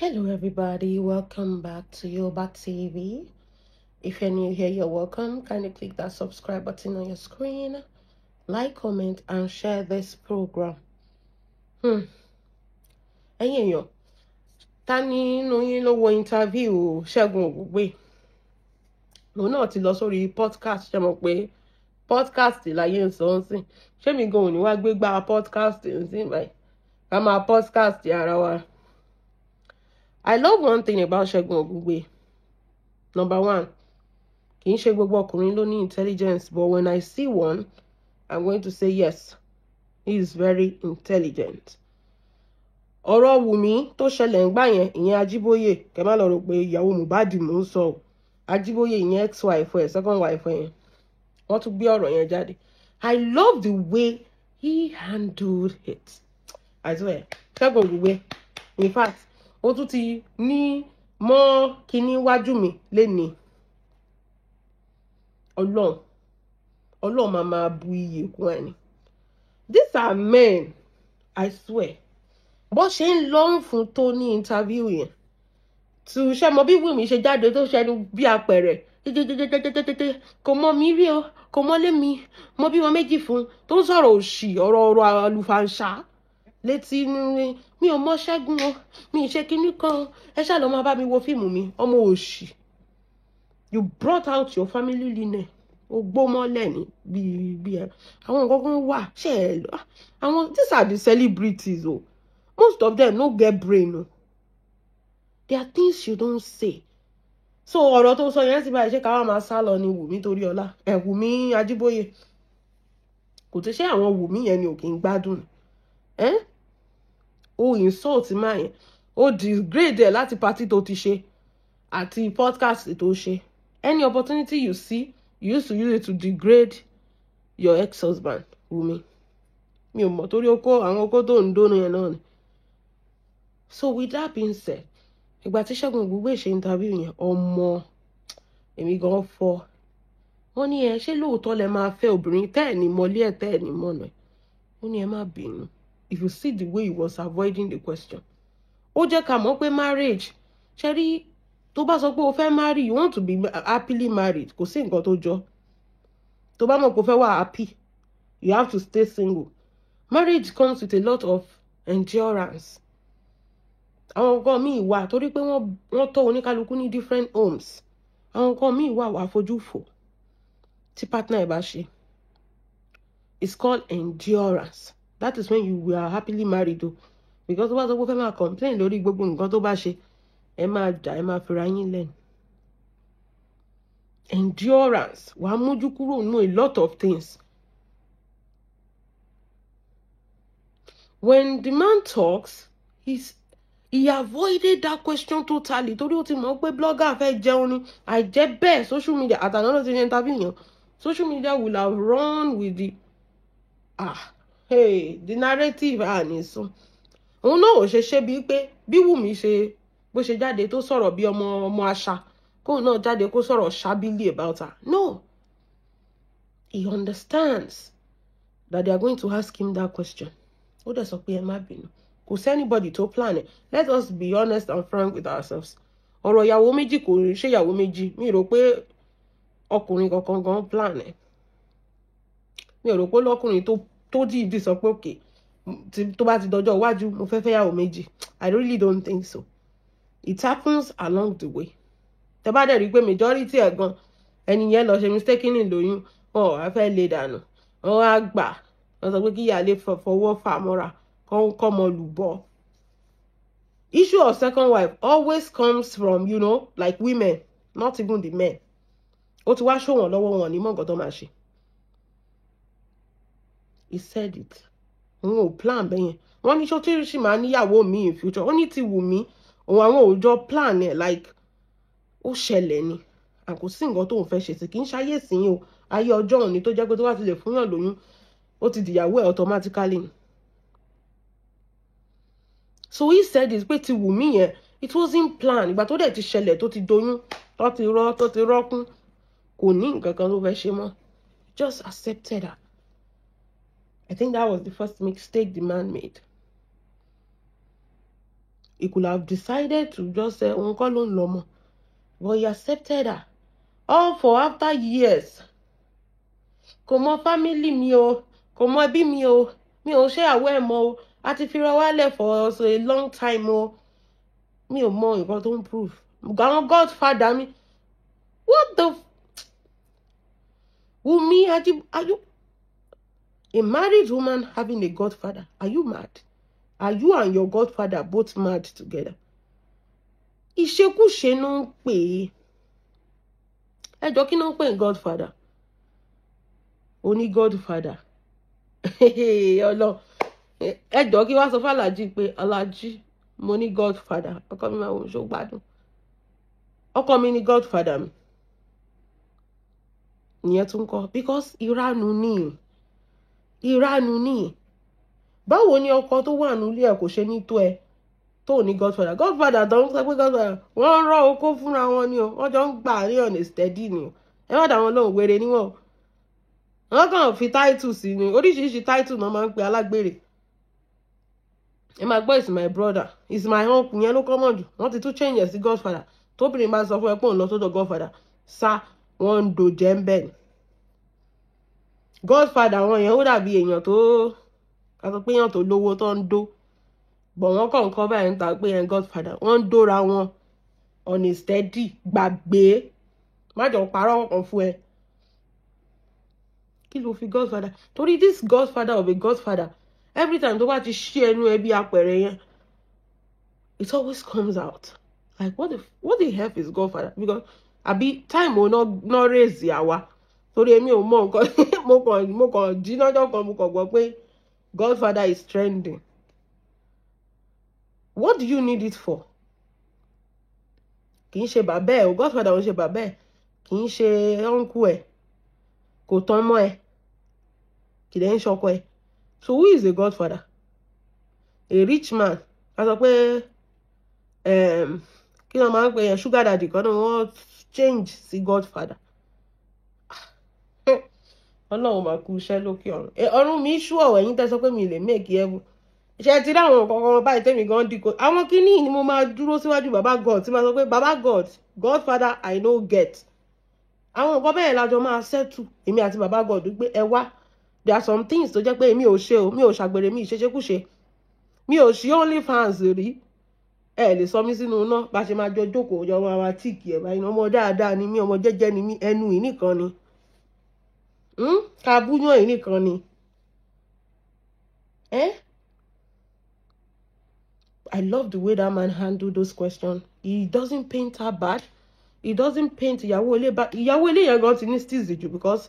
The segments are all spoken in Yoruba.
Hello, everybody. Welcome back to Yooba TV. If you're new here, you're welcome. Kindly click that subscribe button on your screen, like, comment, and share this program. Ẹ̀yin èèyàn, ta ni nínú yín ló wo interview Ṣẹ́gun Ògúngbè? Òun náà ti lọ sórí podcast. Ṣe mọ̀ pé podcast láyé ń sọ ń sìn? Ṣé mi gan ò ní wá gbégbá podcast ń sìn báyìí? Ká máa podcast ara wa. I love one thing about Ṣẹ́gun Ògúngbè. Number one, kì í ṣe gbogbo ọkùnrin ló ní intelligence, but when I see one, I'm going to say yes, he is very intelligent. Ọ̀rọ̀ Wùmí tó ṣẹlẹ̀ ń gbà yẹn, ìyẹn Ajíbóyè, kẹ́ má lọ rò pé ìyàwó Mohbad mò ń sọ o. Ajíbóyè, ìyẹn ex-wife ẹ̀, second wife ẹ̀ yẹn, wọ́n tún gbé ọ̀rọ̀ yẹn jáde. I love the way he handled it. I swear, Ṣẹ́gun Ògúngbè, in fact, ó tún ti ní mọ́ kíní wájú mi lénìí. Ọlọ́run, Ọlọ́run máa máa bu iyì kún ẹni. These are men, I swear. Bó ṣe ń lọ ń fún tó ní interview yẹn, tí ṣe mọ bí Wùmí ṣe jáde tó ṣẹnu bí apẹ̀rẹ̀ tètè, kò mọ mi rí o, kò mọ lé mi, mo bí wọn méjì fún, tó ń sọ̀rọ̀ òṣì, ọ̀rọ̀ ọ̀rọ̀ àlùfàǹṣà létí. Mi ò mọ Ṣẹ́gun o, mi ì ṣe kinní kan, ẹ ṣáà lọ máa bá mi wo fíìmù mi. Ọmọ òṣì, you brought out your family lineage, o gbó mọ́lẹ̀ ní bíi bí ẹ. Àwọn nǹkan kan wà ṣe ẹ lọ. Àwọn, these are the celebrities o. Most of them no get brain o. There are things you don't say. So ọ̀rọ̀ tó sọ yẹn sì báyìí, ṣé ká wá máa sá lọ ni? Wùmí torí ọlá ẹ̀, Wùmí Ajíbóyè, kò tí ṣe àwọn Wùmí yẹn ni ò kì í gbádùn ẹ́. O insult máa yẹn, o degrade ẹ̀ láti party tó ti ṣe àti podcast tó ṣe. Any opportunity you see, you used to use it to degrade your ex-husband. Wùmí, mi ò mọ̀ torí okó àwọn okó tó ń dónú yẹn náà ni. So with that being said, ìgbà tí Ṣẹ́gun Ògúngbè ṣe interview yẹn, ọmọ èmi gan fọ́. Wọ́n ní, ẹ ṣé lóòótọ́ lẹ máa fẹ́ obìnrin tẹ́ ẹ̀ ní mọ́lé ẹ̀, tẹ́ ẹ̀ ní mọ̀nà ẹ̀? Ó ní ẹ má bínú. If you see the way he was avoiding the question, ó jẹ́ ká mọ̀ pé marriage, ṣe rí, tó bá sọ pé o fẹ́ marry, you want to be happily married, kò sí nǹkan tó jọ. Tó bá mọ̀ pé o fẹ́ wà happy, you have to stay single. Marriage comes with a lot of endurance. Àwọn nǹkan míì wà, torí pé wọ́n tọ́ oníkálukú ní different homes, àwọn nǹkan míì wà wà fojú fò tí partner ẹ̀ bá ṣe. It's called endurance. That is when you were happily married o, because tó bá sọ pé ó fẹ́ máa complain lórí gbogbo nǹkan tó bá ṣe, ẹ máa jà, ẹ máa fira yín lẹ́nu. Endurance, wàá mójú kúrò nínú a lot of things. When the man talks, he avoided that question totally, torí ó ti mọ̀ pé blogger fẹ́ jẹun ni. Àìjẹ́ bẹ́ẹ̀, social media àtàná ló ti ní interview yẹn, social media will have run with the, ah hey, the narrative. Àní sùn òun náà ò ṣe ṣe bíi pé bí Wùmí ṣe, bó ṣe jáde tó sọ̀rọ̀ bí ọmọ ọmọ àṣà, kóun náà jáde kó sọ̀rọ̀ shabbily about her. No, he understands that they are going to ask him that question. Ó dẹ̀ sọ pé ẹ má bínú, kò sí anybody tó plan it. Let us be honest and frank with ourselves. Ọ̀rọ̀ ìyàwó méjì, kò ṣe ìyàwó méjì, mi rò pé ọkùnrin kankan gan plan ẹ̀. Mi ò rò pé lọ́kùnrin tó dìídì sọ pé, "Okay, tó bá ti dọjọ́ iwájú, mo fẹ́ fẹ́ yàwó méjì." I really don't think so. It happens along the way. Tẹ bá dẹ̀ rí i pé majority ẹ̀ gan, ẹni yẹn lọ ṣe mistakenly lóyún, wọn ò wá fẹ́ lè dànù, wọn wá gbà, wọn sọ pé kí ìyáálé fọwọ́ fà mọ́ra, kọ́mọ lùbọ́. Issue of second wife always comes from like women, not even the men. Ó ti wá ṣó wọn lọ́wọ́, wọn ní mọ̀ nǹkan tó máa ṣe. He said it, òun ò plan bẹ́yẹn. Wọ́n ní ṣó tí ṣì máa níyàwó mi in future? Ó ní ti wù mí, òun àwọn òòjọ́ plan ẹ̀, like ó ṣẹlẹ̀ ni, à kò sí nǹkan tóun fẹ́ ṣe sí. Kì í ṣayé sí o, ayé ọjọ́ òní tó jẹ́ pé tó bá ti lè fúnyàn lóyún, ó ti dìyàwó ẹ̀ automatically ni. So he said it pé ti Wùmí yẹn, it wasn't planned. Ìgbà tó dẹ̀ ti ṣẹlẹ̀, tó ti doyún, tó ti rọ́, tó ti rọ́kún, kò ní nǹkan kan tó fẹ́ ṣe mọ́. Just accepted her. I think that was the first mistake the man made. He could have decided to just say òun kọ́ ló ń lọ mọ́, but he accepted her, all for after years. Kò mọ family mi o, kò mọ ẹbí mi o, mi ò ṣe àwọ̀ ẹ̀ mọ́ o, a ti fira wálẹ̀ for so a long time o. Mi ò mọ nǹkan tó ń prove àwọn godfather mi. What the Wunmi Aji, are you a married woman having a godfather? Are you mad? Are you and your godfather both mad together? Ìṣekúṣe ló ń pè é. Ẹjọ́, kí ló ń pè ní godfather? Oní godfather ọlọ. Ẹjọ́, kí wàá sọ fún Aláàjì pé, "Aláàjì, mo ní godfather." Ọkọ mi máa wò ṣó gbádùn. Ọkọ mi ní godfather mi, ìyẹn tún kọ, because ìranu ní, ìranu ní. Báwo ni ọkọ tó wà nílé ẹ kò ṣe ní tó ẹ tó ní godfather? Godfather tó ń sọ pé godfather, wọ́n ń rọ́ okó fúnra wọn ni o, wọ́n jọ ń gbà ní ọ̀nà steady ni o. Ẹ má dá wọn lóhùn, wèrè níwọ̀n. Wọ́n kàn fi title sí ni. Oríṣiríṣi title náà máa ń pe alágbèrè. Ẹ máa gbọ́, "Is my brother, is my uncle." Yẹn ló common jù. Wọ́n ti tún change ẹ̀ sí godfather. Tóbìnrin máa sọ fún ẹ pé òun lọ sọ́dọ̀ godfather sá, wọ́n ń do jẹ́ ń bẹ̀ ni. Godfather àwọn yẹn, ó dàbí èèyàn tó ká sọ pé èèyàn tó lówó tó ń dó bọ̀. Wọ́n kàn kọ́ báyìí ń ta pé yẹn godfather, wọ́n ń dóra wọn on a steady. Gbàgbé, má jọ parọ́ kan fún ẹ. Kí ló fi godfather? Torí this godfather of a godfather, every time tó bá ti ṣí ẹnu ẹ bí apẹ̀rẹ̀ yẹn, it always comes out like, what the heck is godfather? Because àbí time wo náà raise àwa? Torí èmi ò mọ nǹkan. Mo kàn jí lọ́jọ́ kan, mo kàn gbọ́ pé godfather is trending. What do you need it for? Kì í ṣe bàbá ẹ o. Godfather ò ń ṣe bàbá ẹ, kì í ṣe uncle ẹ, kò tán mọ́ ẹ, kì í dẹ̀ ń ṣọkọ ẹ. So who is a godfather? A rich man, a sọ pé kí ló máa ń pè yẹn, sugar daddy kan náà, wọ́n change sí godfather. Ọlọ́run máa kú iṣẹ́ lókè ọ̀run. Ọ̀run mi ṣú ọ̀wọ̀. Ẹ̀yin tẹ́ sọ pé mi lè make heaven, ṣe ti rí àwọn nǹkan kan báyìí tẹ́mi gan dìkọ àwọn kínní ni. Mo máa dúró síwájú baba God tí máa sọ pé, "Baba God, godfather I no get." Àwọn nǹkan bẹ́ẹ̀ lájọ máa settle, èmi àti baba God, pé ẹ wá, there are some things tó jẹ́ pé èmi ò ṣe o. Mi ò ṣàgbèrè, mi ì ṣeṣekúṣe, mi ò ṣí OnlyFans rí. Ẹ lè sọ mí sínú iná. Bá ṣe máa jọ jókòó jọ máa tíìkì ẹ̀ báyìí. Ọmọ dáadáa ni mí, ọmọ jẹ́jẹ́ ni mí. Ẹnu yìí nìkan ni ká búyàn yìí nìkan ni. Eh? I love the way that man handled those questions. He doesn't paint her bad. He doesn't paint ìyàwó ilé bad. Ìyàwó ilé yẹn gan ti ní steez jù, because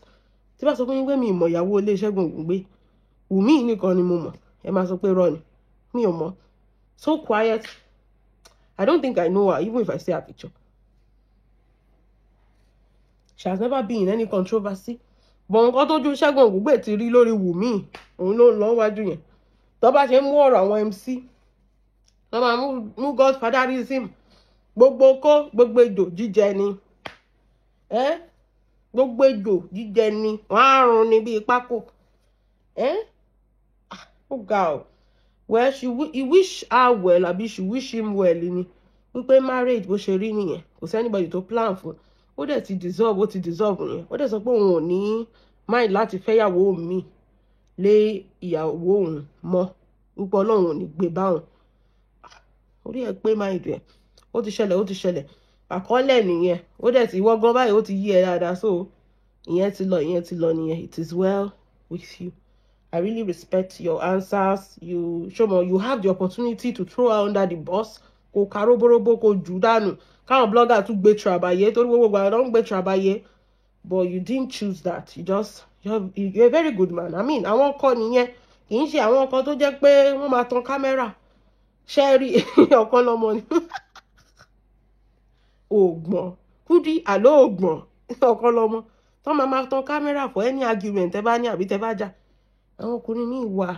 tí bá sọ fún yín pé mi ì mọ̀ ìyàwó ilé Ṣẹ́gun Ògúngbé, Wùmí nìkan ni mo mọ̀, ẹ máa sọ pé rọ ni, mi ò mọ̀. So quiet. I don't think I know her even if I see her picture. She has never been in any controversy, but nǹkan tójú Ṣẹ́gun Ògúngbè ti rí lórí Wùmí, òun ló ń lọ wájú yẹn. Tó bá ṣe ń mú ọ̀rọ̀ àwọn MC, wọ́n máa mú godfatherism, gbogbo kó gbogbo ejò jíjẹ ni, gbogbo ejò jíjẹ ni, wọ́n á run ni bíi pákó. Ó ga ọ. Well, he wish her well, àbí she wish him well ni, wípé marriage bó ṣe rí nìyẹn. Kò sí anybody tó plan fún. Ó dẹ̀ ti dissolve, ó ti dissolve nìyẹn. Ó dẹ̀ sọ pé òun ò ní mind láti fẹ́yàwó mi lé ìyàwó òun mọ́, wípé Ọlọ́run ò ní gbé báwọn. Orí ẹ pé mind ẹ. Ó ti ṣẹlẹ̀, ó ti ṣẹlẹ̀, àkọọ́lẹ̀ nìyẹn. Ó dẹ̀ ti wọ́gán báyìí, ó ti yí ẹ dáadáa. So ìyẹn ti lọ, ìyẹn ti lọ nìyẹn. It is well with you. I really respect your answers. You ṣọmọ, you have the opportunity to throw her under the bus, kò ka róbóróbó, kò jù dànù, káwọn blogger tún gbé trabayé, torí gbogbo àwọn ń gbé trabayé, but you didn't choose that. You just you're, you're a very good man. I mean, àwọn ọkọ nìyẹn, kì í ṣe àwọn ọkọ tó jẹ́ pé wọ́n máa tan kámẹ́rà ṣẹ́ẹ̀rì ọ̀kan lọ́mọ ni ògbọ̀n Kúdí àlọ́ ògbọ̀n ọ̀kan lọ́mọ tó máa máa tan kámẹ́rà for any argument tẹ́ bá ní àbí tẹ́ bá jà. Àwọn ọkùnrin míì wà,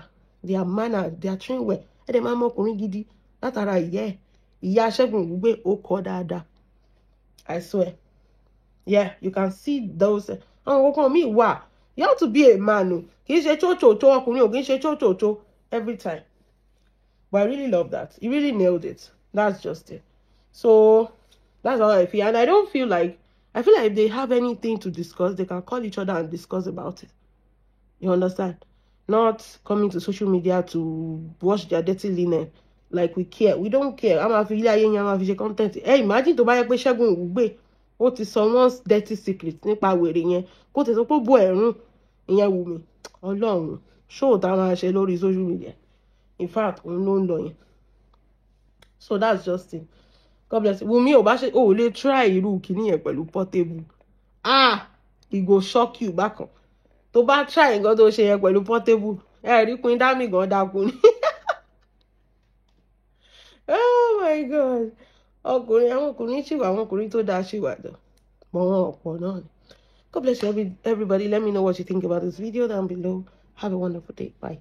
their manner, their train well. Ẹ dẹ̀ máa mọ ọkùnrin gidi látara ìyá ẹ̀. Ìyá Ṣẹ́gun Ògúngbè, ó kọ́ dáadáa, I swear. Yeah, you can see those. Àwọn kankan míì wà, you have to be a man o. Kì í ṣe chochocho, ọkùnrin ò kì í ṣe chochocho every time. But I really love that he really nailed it. That's just it. So that's how I feel. And I don't feel like, I feel like if they have anything to discuss, they can call each other and discuss about it. You understand? Not coming to social media to wash their dirty linen like we care. We don't care. A máa fi ilé ayé yẹn, a máa fi ṣe content. Ẹ imagine tó bá yẹ pé Ṣẹ́gun Ògúngbè ó ti sọ one dirty secret nípa wèrè yẹn, kó tẹ̀sán pé ó bó ẹ̀rùn ìyẹn wù mí. Ọlọ́run, ṣóò tá a máa ṣe lórí social media. In fact, òun ló ń lọ yẹn. So that's just it. God bless you. Wùmí, ò bá ṣe, ò lè try irú kìíní yẹn pẹ̀lú Portable. Ah, e go shock you bákan. Tó bá try nǹkan tó ṣe yẹn pẹ̀lú Portable, ẹ rí Queen Dami gan dákú ni. Oh my God. Ọkùnrin, àwọn ọkùnrin ṣì wà, àwọn ọkùnrin tó dáa ṣì wà dán. But wọn ọ̀pọ̀ náà ni. God bless you, everybody. Let me know what you think about this video down below. Have a wonderful day. Bye.